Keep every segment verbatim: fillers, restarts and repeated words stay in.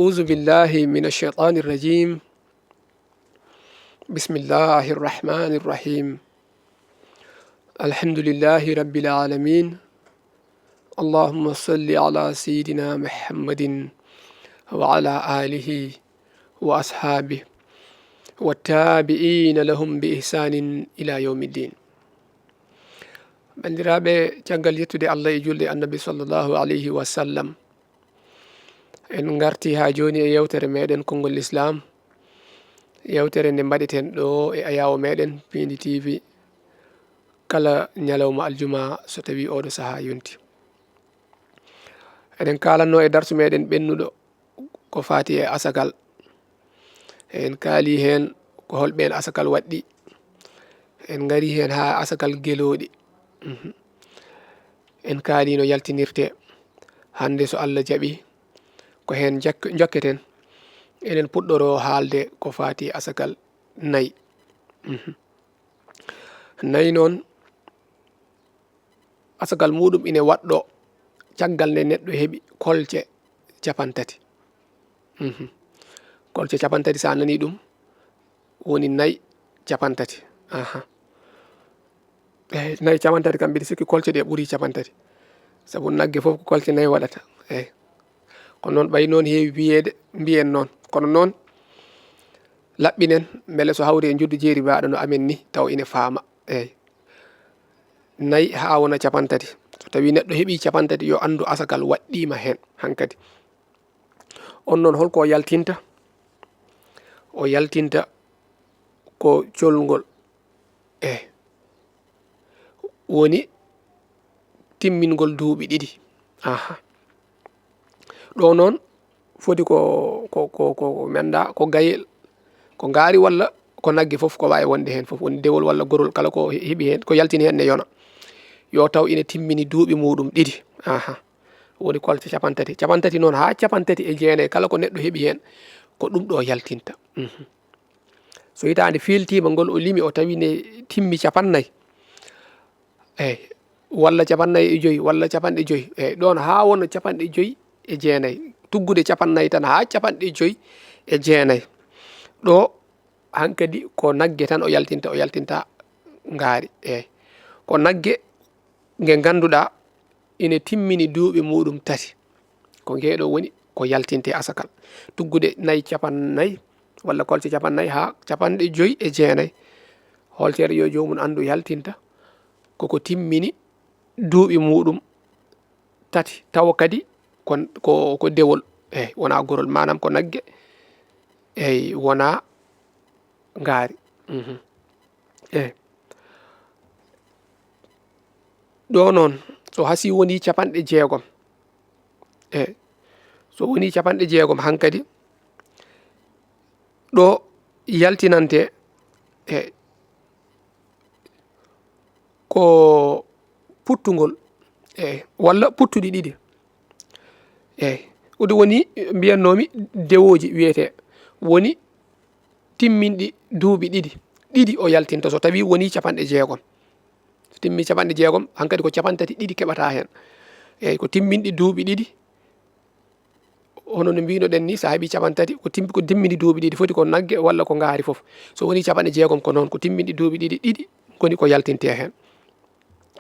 أعوذ بالله من الشيطان الرجيم. بسم الله الرحمن الرحيم. الحمد لله رب العالمين. اللهم صل على سيدنا محمد وعلى آله وأصحابه والتابعين لهم بإحسان إلى يوم الدين. Banndiraaɓe, caggal yettude Allah e julde Annabi sallallahu alayhi wa sallam, en ngarti haa jooni e yewtere meɗen Konngol Lislaam, yewtere nde mbaɗeten ɗo e ayaawo meɗen Piindi T V kala ñalawma aljuma so tawii oɗo sahaa yonti. Eɗen kaalatnoo e darsu meɗen ɓennuɗo ko faati e asakal. En kaali heen ko hol ɓeen asakal waɗɗi. En ngari heen haa asakal gelooɗi. Mhm. En kaali no yaltinirtee. Hannde so Allah jaɓi, ko heen jak-, jokketen. Eɗen puɗɗoroo haalde ko faati e asakal nayi. Mhm. Nayi noon, asakal muuɗum ine waɗɗoo caggal nde neɗɗo heɓi kolce capantati. Mhm. Kolce capantati, so a nanii ɗum, woni nayi capantati. Aha. Eey, nayi capantati kam, mbiɗa sikki kolce ɗe ɓuri capantati. Sabu nagge fof ko kolce nayi waɗata. Eey. Kono noon, ɓay noon heewi wiyeede, mbiyen noon. Kono noon, laɓɓinen, mbele so hawri e njuddu jeeri baaɗo no amen ni, taw ine faama. Eey. Nayi haa wona capantati. So tawii neɗɗo heɓii capantati, yo anndu asakal waɗɗiima heen hankadi. On noon, hol ko o yaltinta? O yaltinta ko colngol. Eey. Woni timmingol duuɓi ɗiɗi. Aha. Ɗo noon foti ko, ko, ko, ko, ko mi anndaa, ko gayel, ko ngaari walla ko nagge fof, ko waawi wonde heen fof. Woni dewol walla gorol, kala ko he-, heɓi heen, ko yaltini heen ne yona. Yo taw ine timmini duuɓi muuɗum ɗiɗi. Aha. Woni kolce capantati. Capantati noon haa capantati e jeenayi, kala ko neɗɗo heɓi heen, ko ɗum ɗo yaltinta. Mhm. So hitaande fiiltiima, ngol o limi, o tawi ne timmi capannay. Eey, walla capannay e joyi, walla capanɗe joyi. Eey, ɗoon haa wona capanɗe joyi e jeenayi. Tuggude capannay tan haa capanɗe joyi e jeenayi. Ɗo hankadi ko nagge tan o yaltinta, o yaltinta ngaari. Eey, ko nagge nge ngannduɗaa ine timmini duuɓi muuɗum tati. Ko ngee ɗo woni ko yaltinte asakal. Tuggude nayi capannay walla kolce capannay haa capanɗe joyi e jeenayi. Holtere yo joomum anndu yaltinta koko timmini duuɓi muuɗum tati, tawa kadi ko, ko, ko dewol, eey, wonaa gorol, maanaam ko nagge, eey, wonaa ngaari. Mhm. Eey. Ɗo noon, so hasii wonii capanɗe jeegom, eey, so wonii capanɗe jeegom hankadi, ɗo yaltinante, eey, ko puttungol, eey, walla puttuɗi ɗiɗi. Eey, ɗum woni, mbiyatnoomi, dewooji wiyetee, woni timminɗi duuɓi ɗiɗi. Ɗiɗi o yaltinta so tawii wonii capanɗe jeegom. So timmii capanɗe jeegom, hankadi ko capantati ɗiɗi keɓata heen. Eey, ko timminɗi duuɓi ɗiɗi. Hono no mbiynoɗen ni, so a heɓii capantati, ko tim-, ko timmini duuɓi ɗiɗi, foti ko nagge walla ko ngaari fof. So wonii capanɗe jeegom, ko noon, ko timminɗi duuɓi ɗiɗi, ɗiɗi ngoni ko yaltintee heen.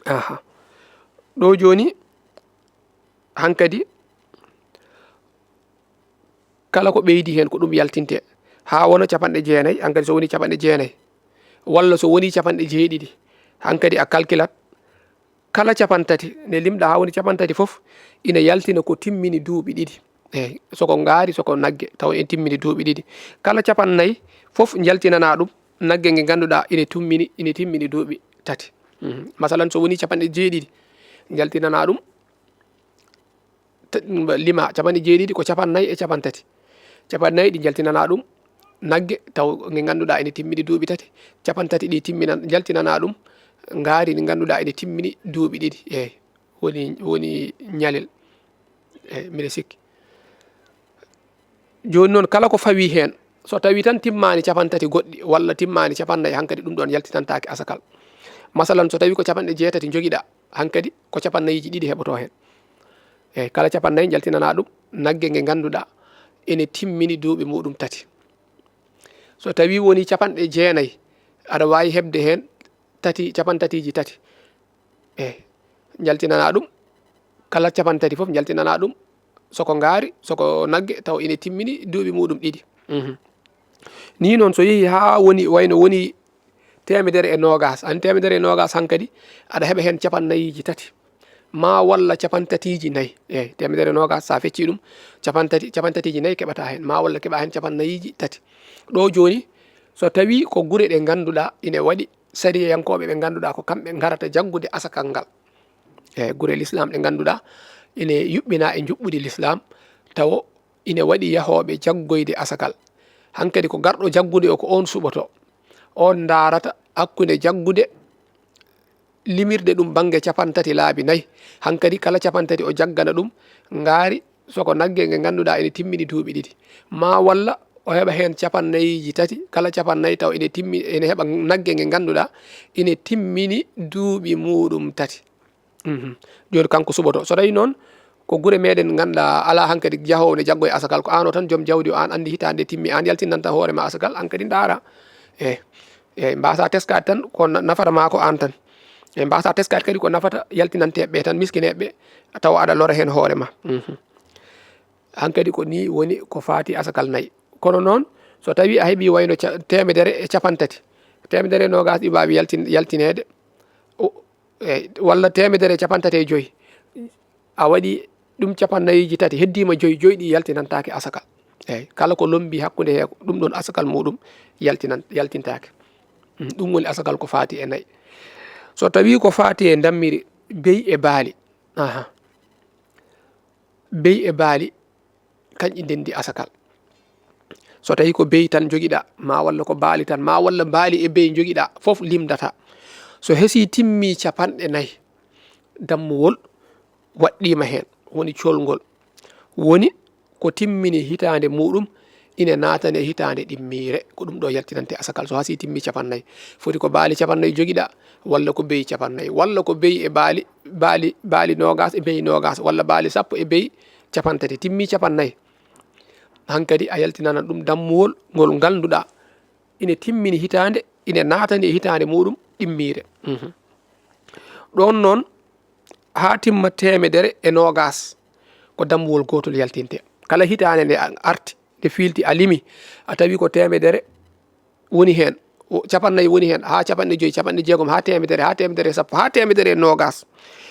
Aha. Ɗo jooni, hankadi, kala ko ɓeydi heen, ko ɗum yaltintee. Haa wona capanɗe jeenayi, hankadi so wonii capanɗe jeenayi, walla so wonii capanɗe jeeɗiɗi, hankadi a kalkilat, kala capantati, nde limɗa haa woni capantati fof, ina yaltina ko timmini duuɓi ɗiɗi. Eey, soko ngaari, soko nagge, taw en timmini duuɓi ɗiɗi. Kala capannay fof njaltinanaa ɗum nagge nge ngannduɗaa ine tummini, ine timmini duuɓi tati. Mhm. Masalan, so wonii capanɗe jeeɗiɗi, njaltinanaa ɗum, te-, lima capanɗe jeeɗiɗi ko capannay e capantati. Capannay ɗi njaltinanaa ɗum nagge, taw nge ngannduɗaa ene timmini duuɓi tati. Capantati ɗi timmina, njaltinanaa ɗum ngaari ndi ngannduɗaa ene timmini duuɓi ɗiɗi. Eey, woni, woni ñalel. Eey, mbiɗa sikki. Jooni noon, kala ko fawii heen, so tawii tan timmaani capantati goɗɗi, walla timmaani capannay, hankadi ɗum ɗoon yaltinantaake asakal. Masalan, so tawii ko capanɗe jeetati njogiɗaa, hankadi ko capannayiji ɗiɗi heɓotoo heen. Eey, kala capannay njaltinanaa ɗum nagge nge ngannduɗaa ene timmini duuɓi muɗum tati. So tawi woni capanɗe jeenayi, aɗa waawi heɓde heen tati, capantatiiji tati. E njaltinanaa ɗum, kala capantati fof njaltinanaa ɗum, soko ngaari, soko nagge, taw ene timmini duuɓi muɗum ɗiɗi. Mhm. Nii noon, so yehi haa woni, wayno woni teemedere e noogaas, aan teemedere e noogaas hankadi, aɗa heɓa heen capannayiiji tati, maa walla capantatiiji nayi. Eey, teemedere e noogaas, so a feccii ɗum, capantati, capantatiiji nayi keɓataa heen, maa walla keɓaa heen capannayiiji tati. Ɗo jooni, so tawii ko gure ɗe ngannduɗaa ine waɗi sariyayankooɓe ɓe ngannduɗaa ko kamɓe ngarata jaggude asakal ngal. E gure lislaam ɗe ngannduɗaa ine yuɓɓinaa e njuɓɓudi lislaam, tawo ine waɗi yahooɓe jaggoyde asakal. Hankadi ko garɗo jaggude o, ko oon suɓoto. Oon ndaarata hakkunde jaggude, limirde ɗum bannge capantati laabi nayi. Hankadi kala capantati o jaggana ɗum ngaari, soko nagge nge ngannduɗaa ene timmini duuɓi ɗiɗi. Maa walla o heɓa heen capannayiiji tati, kala capannayi taw ene timmi, ene heɓa nagge nge ngannduɗaa ene timmini duuɓi muɗum tati. Mhm. Jooni kanko suɓoto. So tawi noon ko gure meɗen ngannduɗaa alaa hankadi jahoowo ne jaggo e asakal, ko aan o tan joom jawdi o, aan anndi hitaande timmi, aan yaltinanta hoore ma asakal, hankadi ndaara. Eey. Eey, mbaasa teskaade tan ko na-, nafata ma ko aan tan. Eey, mbaasa teskaade kadi ko nafata yaltinanteeɓe ɓe tan, miskineeɓe ɓe, tawa aɗa lora heen hoore ma. Mhm. Hankadi ko nii woni ko faati asakal nayi. Kono noon, so tawi a heɓi wayno ca-, teemedere e capantati, teemedere e noogaas ɗi mbaawi yaltin-, yaltineede, o, e, walla teemedere e capantati e joyi, a waɗi ɗum capannayiiji tati, heddiima joyi, joyi ɗi yaltinantaake asakal. Eey, kala ko lombi hakkunde he, ɗum ɗoon asakal muɗum yaltinan-, yaltintaake. Mm, ɗum woni asakal ko faati e nayi. So tawi ko faati e ndammiri, beyi e baali, aha. Beyi e baali, kañƴi ndenndi asakal. So tawi ko beyi tan njogiɗaa, maa walla ko baali tan, maa walla baali e beyi njogiɗaa, fof limdata. So hesii timmi capanɗe nayi, dammuwol waɗɗiima heen, woni colngol. Woni ko timmini hitaande muɗum, ine naatani e hitaande ɗimmiire, ko ɗum ɗo yaltinante asakal. So hasii timmi capannayi, foti ko baali capannayi jogiɗaa, walla ko beyi capannayi, walla ko beyi e baali, baali, baali noogaas e beyi noogaas, walla baali sappo e beyi capantati, timmi capannayi. Hankadi a yaltinana ɗum dammuwol ngol ngannduɗaa ine timmini hitaande, ine naatani e hitaande muɗum ɗimmiire. Mhm. Ɗoon noon, haa timma teemedere e noogaas, ko dammuwol gootol yaltinte. Kala hitaande nde a arti, nde fiilti, a limi, a tawi ko teemedere woni heen, o, capannayi woni heen, haa capanɗe joyi, capanɗe jeegom, haa teemedere, haa teemedere e sappo, haa teemedere e noogaas.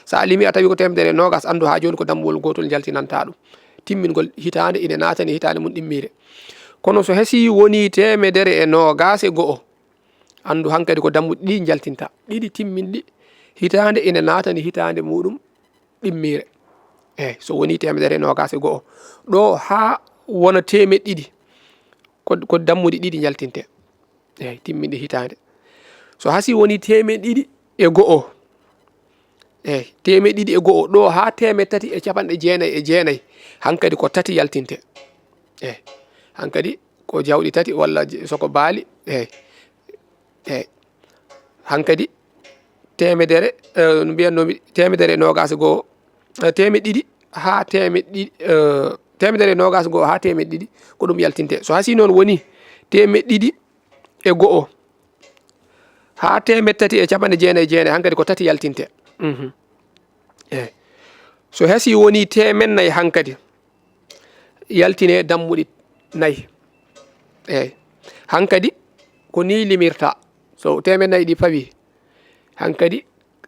So a limi, a tawi ko teemedere e noogaas, anndu haa jooni ko dammuwol gootol njaltinantaa ɗum. Timmingol hitaande ine naatani hitaande mum ɗimmiire. Kono so hesii woni teemedere e noogaas e go'o, anndu hankadi ko dammuɗe ɗiɗi njaltinta. Ɗiɗi timminɗi hitaande ine naatani hitaande muɗum ɗimmiire. Eey, so woni teemedere e noogaas e go'o, ɗo haa wona teemeɗɗe ɗiɗi, ko, ko dammuɗe ɗiɗi njaltinte. Eey, timminɗe hitaande. So hasii woni teemeɗɗe ɗiɗi e go'o, eey, teemeɗɗe ɗiɗi e go'o, ɗo haa teemeɗɗe tati e capanɗe jeenayi e jeenayi, hankadi ko tati yaltinte. Eey, hankadi ko jawɗi tati walla je-, so ko baali, eey. Eey. Hankadi teemedere, eh, no mbiyatnoomi, teemedere e noogaas e go'o, eh, teemeɗɗe ɗiɗi haa teemeɗɗe ɗiɗi, eh, teemedere e noogaas e go'o haa teemeɗɗe ɗiɗi, ko ɗum yaltinte. So hasii noon woni teemeɗɗe ɗiɗi e go'o haa teemeɗɗe tati e capanɗe jeenayi e jeenayi, hankadi ko tati yaltinte. Mhm. Eey. So hasii woni teemeɗɗe nayi hankadi, yaltine dammuɗe nayi. Eey. Hankadi ko nii limirta. So teemeɗɗe nayi ɗi pawi, hankadi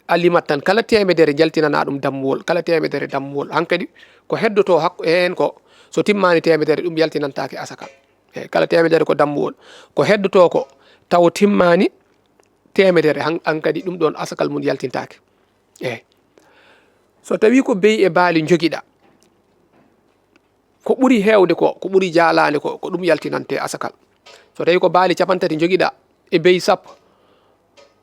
a limat tan. Kala teemedere njaltinanaa ɗum dammuwol, kala teemedere dammuwol. Hankadi ko heddotoo hakku heen ko, so timmaani teemedere, ɗum yaltinantaake asakal. Eey, kala teemedere ko dammuwol. Ko heddotoo ko, taw timmaani teemedere, han-, hankadi ɗum ɗoon asakal mum yaltintaake. Eey. So tawii ko beyi e baali njogiɗaa, ko ɓuri heewde ko, ko ɓuri jaalaade ko, ko ɗum yaltinante asakal. So tawii ko baali capantati njogiɗaa e beyi sappo,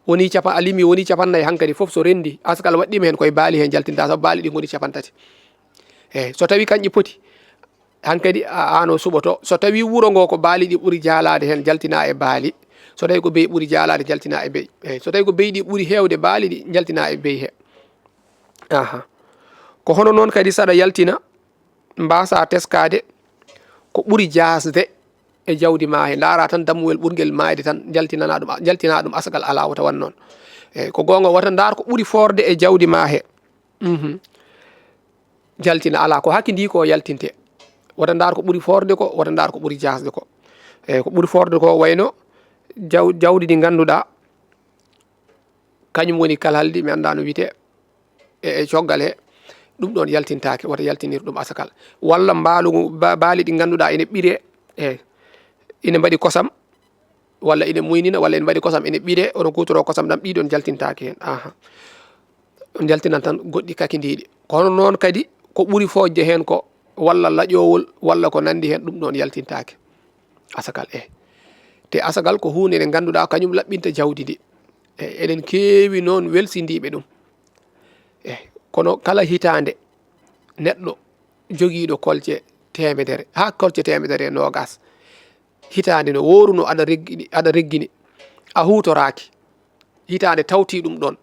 woni capa-, a limi, woni capannayi, hankadi fof so renndi, asakal waɗɗiima heen, koye baali heen njaltinta, sabu baali ɗi ngoni capantati. Eey, so tawii kañƴi poti, hankadi a, aan o suɓoto. So tawii wuro ngo ko baali ɗi ɓuri jaalaade heen, njaltinaa e baali. So tawii ko beyi ɓuri jaalaade, njaltinaa e beyi. Eey, so tawii ko beyi ɗi ɓuri heewde baali ɗi, njaltinaa e beyi he. Aha. Ko hono noon kadi saɗa yaltina, mbaasa teskaade ko ɓuri jaasde e jawdi ma he. Ndaara tan dammuwel ɓurngel maayde tan, njaltinana ɗum, njaltina ɗum asakal, alaa, wota wan noon. Eyi, ko goonga, wota ndaar ko ɓuri foorde e jawdi ma he. Mhm. Njaltina, alaa, ko hakki ndi ko yaltinte. Wota ndaar ko ɓuri foorde ko, wota ndaar ko ɓuri jaasde ko. Eyi, ko ɓuri foorde ko wayno jaw-, jawdi ndi ngannduɗaa, kañum woni kalhaldi, mi anndaa no wiyetee, e, e coggal he, ɗum ɗoon yaltintaake, wota yaltinir ɗum asakal. Walla mbaalu, ba-, baali ɗi ngannduɗaa ene ɓiree, e, ene mbaɗi kosam, walla ene muynina, walla ene mbaɗi kosam, ene ɓiree, oɗon kuutoroo kosam ɗam, ɗi ɗoon njaltintaake heen. Aha. On njaltinan tan goɗɗi kakindiiɗi. Kono noon kadi, ko ɓuri fojde heen ko, walla laƴoowol, walla ko nanndi heen, ɗum ɗoon yaltintaake. Asakal, e. Te asakal ko huunde nde ngannduɗaa kañum laɓɓinta jawdi ndi. E, eɗen keewi noon welsindiiɓe ɗum. E, kono kala hitaande neɗɗo jogiiɗo kolce teemedere, haa kolce teemedere e noogaas. Hitaande no wooruno aɗa reggini, aɗa reggini. A huutoraaki. Hitaande tawti ɗum ɗoon.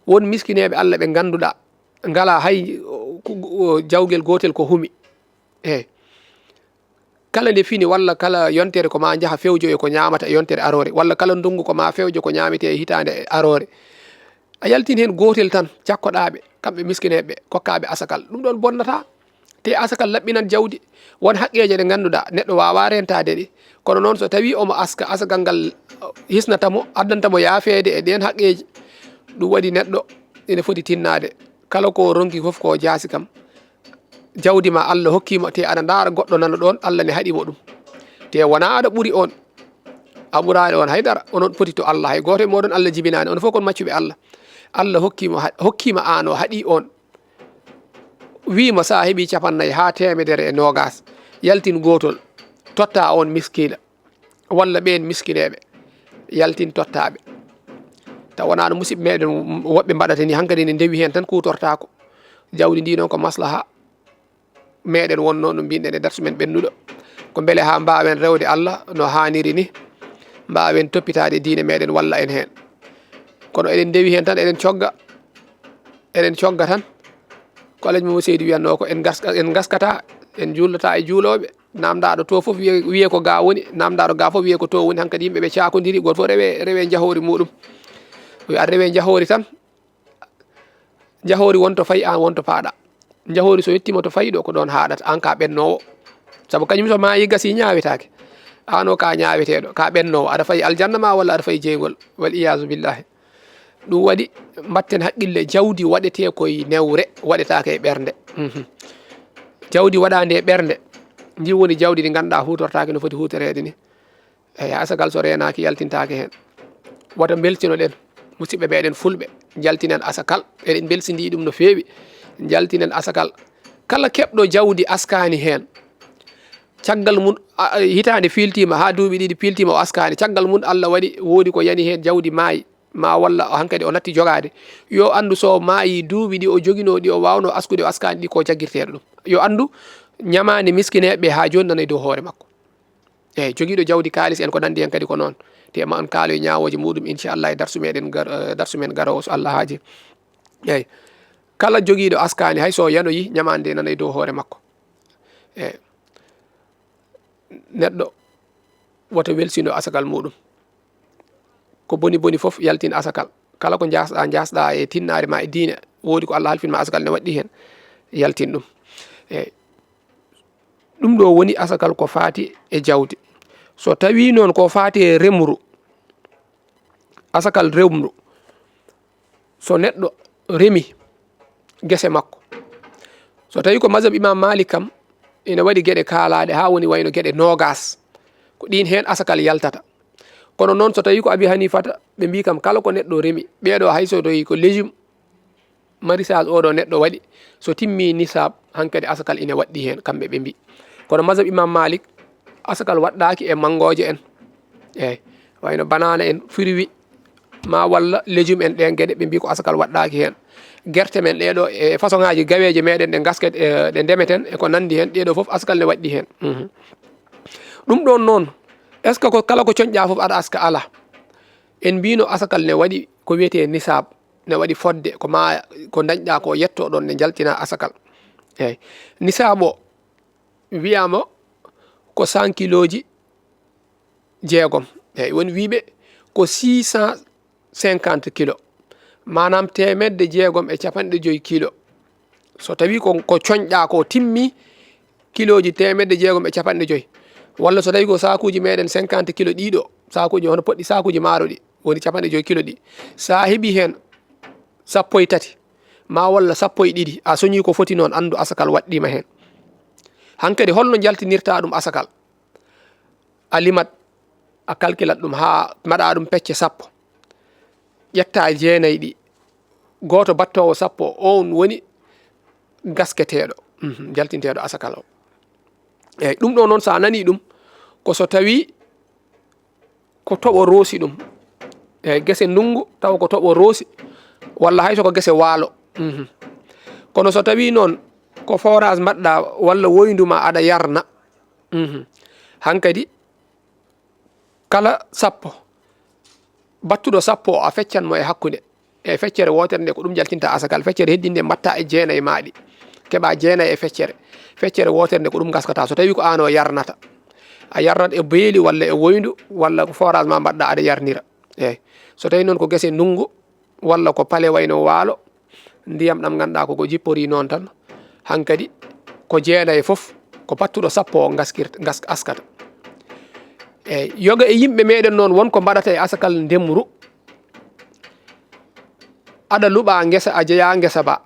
Won miskineeɓe Alla ɓe ngannduɗaa ngalaa hay, o, ko, o, jawgel gootel ko humi. Eey. Kala nde fini walla kala yontere ko ma njaha fewjoyo ko ñaamata e yontere aroore, walla kala ndonngu ko ma fewjo ko ñaametee e hitaande e aroore. A yaltin heen gootel tan, cakkoɗaa ɓe, kamɓe miskineeɓe ɓe, kokkaaɓe asakal. Ɗum ɗoon bonnataa. Te asakal laɓɓinan jawdi. Won haqqeeje ɗe ngannduɗaa neɗɗo waawaa reentaade ɗi. Kono noon so tawii omo aska, asakal ngal hisnata mo, addanta mo yaafeede e ɗeen haqqeeji. Ɗum waɗi neɗɗo ene foti tinnaade. Kala ko ronki fof ko jaasi kam. Jawdi ma Alla hokki ma, te aɗa ndaara goɗɗo nana ɗoon, Alla ne haɗi mo ɗum. Te wonaa aɗa ɓuri oon. A ɓuraani oon hay dara. Onon poti to Alla. Hay gooto e mooɗon Alla jibinaani. Onon fof kon maccuɓe Alla. Alla hokki mo ha-, hokki ma aan o haɗi oon. Wii ma so a heɓii capannay haa teemedere e noogaas, yaltin gootol, totta oon miskiina, walla ɓeen miskineeɓe, yaltin totta ɓe. Taw wonaa no musiɓɓe meɗen woɓɓe mbaɗata ni, hankadi ne ndewi heen tan kuutortaako. Jawdi ndi noon ko maslaha meɗen wonnoo, no mbinɗen e darsu men ɓennuɗo. Ko mbele haa mbaawen rewde Alla no haaniri ni, mbaawen toppitaade diine meɗen walla en heen. Kono eɗen ndewi heen tan, eɗen cogga, eɗen cogga tan. Ko Alhaji Mamadou Seydi wiyatnoo ko en ngaska-, en ngaskata, en juulata e juulooɓe. Naamndaaɗo to fof wiye, wiye ko ga woni, naamndaaɗo ga fof wiye ko to woni. Hankadi yimɓe ɓe caakodiri, gooto fof rewe, rewe njahoori muɗum. Yo ar rewe njahoori tan. Njahoori won to fayi, aan won to paaɗa. Njahoori so yettiima to fayi ɗo, ko ɗoon haaɗata, aan ka ɓennoowo. Sabu kañum so maayi gasi ñaawetaake. Aan o ka ñaaweteeɗo, ka ɓennoowo. Aɗa fayi aljanna ma walla aɗa fayi jeyngol. Wal iyaazu billahi. Ɗum waɗi mbaɗten haqqille, jawdi waɗetee koye newre, waɗetaake e ɓernde. Mhm. Jawdi waɗaande e ɓernde, ndi woni jawdi ndi ngannduɗaa huutortaake no foti huutoreede ni. Eyi, asakal so reenaaki yaltintaake heen. Wata mbeltinoɗen, musiɓɓe meɗen fulɓe, njaltinen asakal. Eɗen mbelsindii ɗum no feewi, njaltinen asakal. Kala keɓɗo jawdi askaani heen, caggal mum, a, a, hitaande fiiltiima, haa duuɓi ɗiɗi piiltiima o askaani, caggal mum Alla waɗi woodi ko yani heen, jawdi maayi, ma walla o hankadi o natti jogaade. Yo anndu so maayi duuɓi ɗi o joginoo, ɗi o waawnoo askude, o askaani ɗi, ko jaggirteeɗo ɗum. Yo anndu ñamaande miskineeɓe haa jooni nana e dow hoore makko. Eyi, jogiiɗo jawdi, kaalis en ko nanndi heen kadi ko noon. Te ma on kaaloy ñaawooje muɗum, inchallah, e darsu meɗen gar-, eh, darsu men garoowo so Allah haaji. Eyi, kala jogiiɗo askaani, hay so yanoyi, ñamaande nana e dow hoore makko. Eyi, neɗɗo wota welsino asakal muɗum. Ko boni boni fof, yaltin asakal. Kala ko njaasɗaa, njaasɗaa e tinnaare ma e diine, woodi ko Allah halfin ma asakal ne waɗɗi heen, yaltin ɗum. Eyi, ɗum ɗo woni asakal ko faati e jawdi. So tawii noon ko faati e remru, asakal remru, so neɗɗo remi gese makko, so tawii ko mazhab Imam Malik kam, ina waɗi geɗe kaalaaɗe haa woni wayno geɗe noogaas, ko ɗiin heen asakal yaltata. Kono noon so tawii ko Abi Hanifata, ɓe mbii kam kala ko neɗɗo remi, ɓeeɗo hay so tawii ko légume, maraîchage oɗo neɗɗo waɗi, so timmi nisaab, hankadi asakal ina waɗɗi heen, kamɓe ɓe mbii. Kono mazhab Imam Malik, asakal waɗɗaaki e manngooje en. Eey, wayno banana en, fruit, ma walla légume en, ɗeen geɗe, ɓe mbii ko asakal waɗɗaaki heen. Gerte men ɗee ɗo, e façon ŋaaji gaweeje meɗen ɗe ngaske, e, ɗe ndemeten, e ko nanndi heen, ɗee ɗo fof asakal ne waɗɗi heen. Mhm. Ɗum ɗoon noon, est-ce que ko kala ko coñɗaa fof aɗa aska? Alaa. En mbiino asakal ne waɗi ko wiyetee nisaab. Ne waɗi fodde ko ma, ko ndañɗaa ko yetto ɗoon, ne njaltina asakal. Eey. Nisaab o wiyaama ko cent kilooji jeegom. Eyi, won wiiɓe ko six cent cinquante kilo, maanaam teemedde jeegom e capanɗe joy kilo. So tawii ko, ko coñɗaa ko timmi kilooji teemedde jeegom e capanɗe joy, walla so tawii ko saakuuji meɗen cinquante kilo ɗiɗo, saakuuji hono poɗɗi saakuuji maaro ɗi, woni capanɗe joy kilo ɗi, so a heɓii heen sappo e tati, ma walla sappo e ɗiɗi, a soñii ko foti noon, anndu asakal waɗɗiima heen. Hankadi holno njaltinirta ɗum asakal? A limat, a kalkilat ɗum haa mbaɗa ɗum pecce sappo. Ƴetta jeenayi ɗi. Gooto battoowo sappo, oon woni gasketeeɗo, mhm, jaltinteeɗo asakal o. Eyi, ɗum ɗo noon, so a nanii ɗum, ko so tawii ko toɓo roosi ɗum. Eyi, gese ndunngu, tawa ko toɓo roosi, walla hay so ko gese waalo. Mhm. Kono so tawii noon ko forage mbaɗɗa walla woyndu ma aɗa yarna, mhm, hankadi kala sappo, battuɗo sappo o, a feccan mo e hakkunde. E feccere wootere nde, ko ɗum jaltinta asakal. Feccere heddinde mbatta e jeenayi maaɗi. Keɓa jeenayi e feccere. Feccere wootere nde, ko ɗum ngaskata. So tawii ko aan o yarnata, a yarnat e beeli walla e woyndu, walla ko forage ma mbaɗɗa aɗa yarnira. Eyi. So tawii noon ko gese ndunngu, walla ko pale wayno waalo, ndiyam ɗam ngannduɗaa ko ko jipporii noon tan, hankadi ko jeenayi fof, ko battuɗo sappo o ngaskirta, ngas-, askata. Eyi, yoga e yimɓe meɗen noon, won ko mbaɗata e asakal ndemru. Aɗa luɓa ngesa, a jeyaa ngesa ba.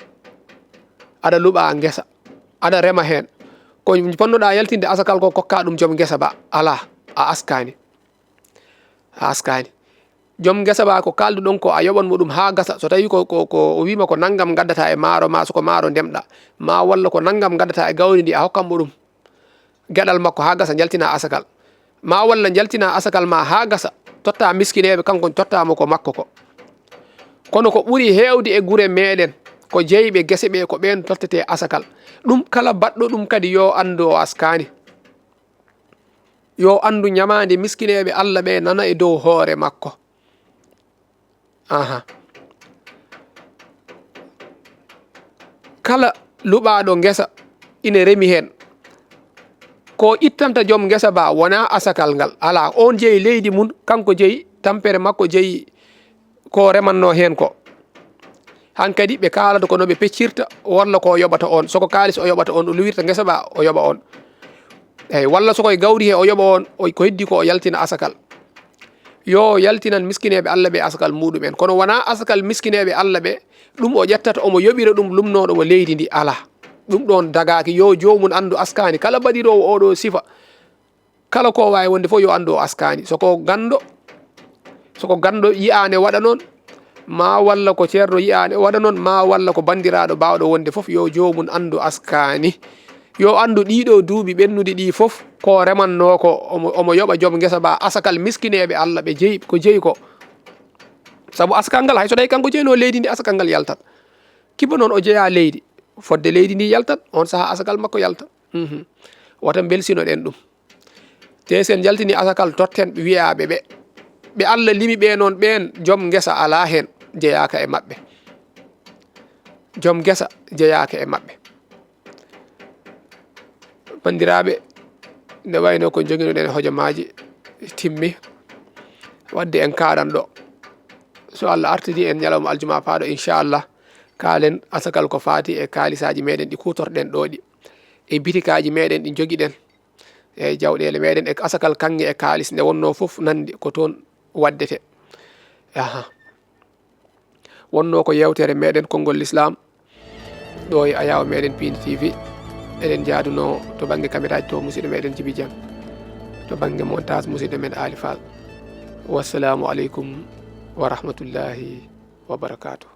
Aɗa luɓa ngesa. Aɗa rema heen. Ko ponnoɗaa yaltinde asakal ko, kokka ɗum joom ngesa ba. Alaa, a askaani. A askaani. Joom ngesa ba ko kaalduɗon ko, a yoɓan mo ɗum haa gasa. So tawii ko, ko, ko o wiima ko nanngam ngaddata e maaro ma, so ko maaro ndemɗa, ma walla ko nanngam ngaddata e gawri ndi, a hokkan mo ɗum. Geɗal makko haa gasa, njaltina asakal. Ma walla njaltina asakal ma haa gasa, totta miskineeɓe, kanko totta mo ko makko ko. Kono ko ɓuri heewde e gure meɗen, ko jeyɓe gese ɓe, ko ɓeen tottete asakal. Ɗum kala baɗɗo ɗum kadi yo anndu o askaani. Yo anndu ñamaande miskineeɓe Alla ɓe nana e dow hoore makko. Aha. Kala luɓaaɗo ngesa ina remi heen. Ko ittanta joom ngesa ba wonaa asakal ngal. Alaa, oon jeyi leydi mum, kanko jeyi tampere makko, jeyi ko remanno heen ko. Hankadi ɓe kaalata ko no ɓe peccirta, walla ko o yoɓata oon. So ko kaalis o yoɓata oon, o luwirta ngesa ba, o yoɓa oon. Eyi, walla so koye gawri he o yoɓa oon, o, ko heddi ko o yaltina asakal. Yo yaltinan miskineeɓe Alla ɓe asakal muɗum en. Kono wonaa asakal miskineeɓe Alla ɓe, ɗum o ƴettata, omo yoɓira ɗum lumnooɗo mo leydi ndi, alaa. Ɗum ɗoon dagaaki, yo joomum anndu askaani. Kala baɗiroowo oo ɗoo sifa, kala ko waawi wonde fof, yo anndu o askaani. So ko ganndo, so ko ganndo yiyaane waɗa noon, ma walla ko ceerno yiyaane waɗa noon, ma walla ko banndiraaɗo baawɗo wonde fof, yo joomum anndu askaani. Yo anndu ɗiɗo duuɓi ɓennuɗi ɗi fof, ko remannoo ko, omo, omo yoɓa joom ngesa ba asakal miskineeɓe Alla ɓe jeyi, ko jeyi ko. Sabu asakal ngal, hay so tawi kanko jeynoo leydi ndi, asakal ngal yaltat. Kiba noon o jeyaa leydi, fodde leydi ndi yaltat, on sahaa asakal makko yalta. Mhm. Wata mbelsinoɗen ɗum. Te sen njaltini asakal, totten wiyaaɓe ɓe. Ɓe Alla limi ɓe noon ɓeen, joom ngesa alaa heen, jeyaaka e maɓɓe. Joom ngesa jeyaaka e maɓɓe. Banndiraaɓe, nde wayno ko njoginoɗen hojomaaji timmi, wadde en kaaɗan ɗo. So Alla artidi en ñalawma aljuma paaɗo, inchallah, kaalen asakal ko faati e kaalisaaji meɗen ɗi kuutorɗen ɗo ɗi, e bitikaaji meɗen ɗi njogiɗen, e jawɗeele meɗen, e asakal kaŋŋe e kaalis nde wonno fof nandi ko toon waddete. Aha. Wonno ko yewtere meɗen Konngol Lislaam, ɗo e ayaw meɗen Piindi T V. Eɗen jaaduno to bannge kameraaji to musiɗɗo meɗen Jibi Jang, to bannge montage musiɗɗo men Ali Fall. Wassalaamu aleykum wa rahmatullahi wa barakaatuh.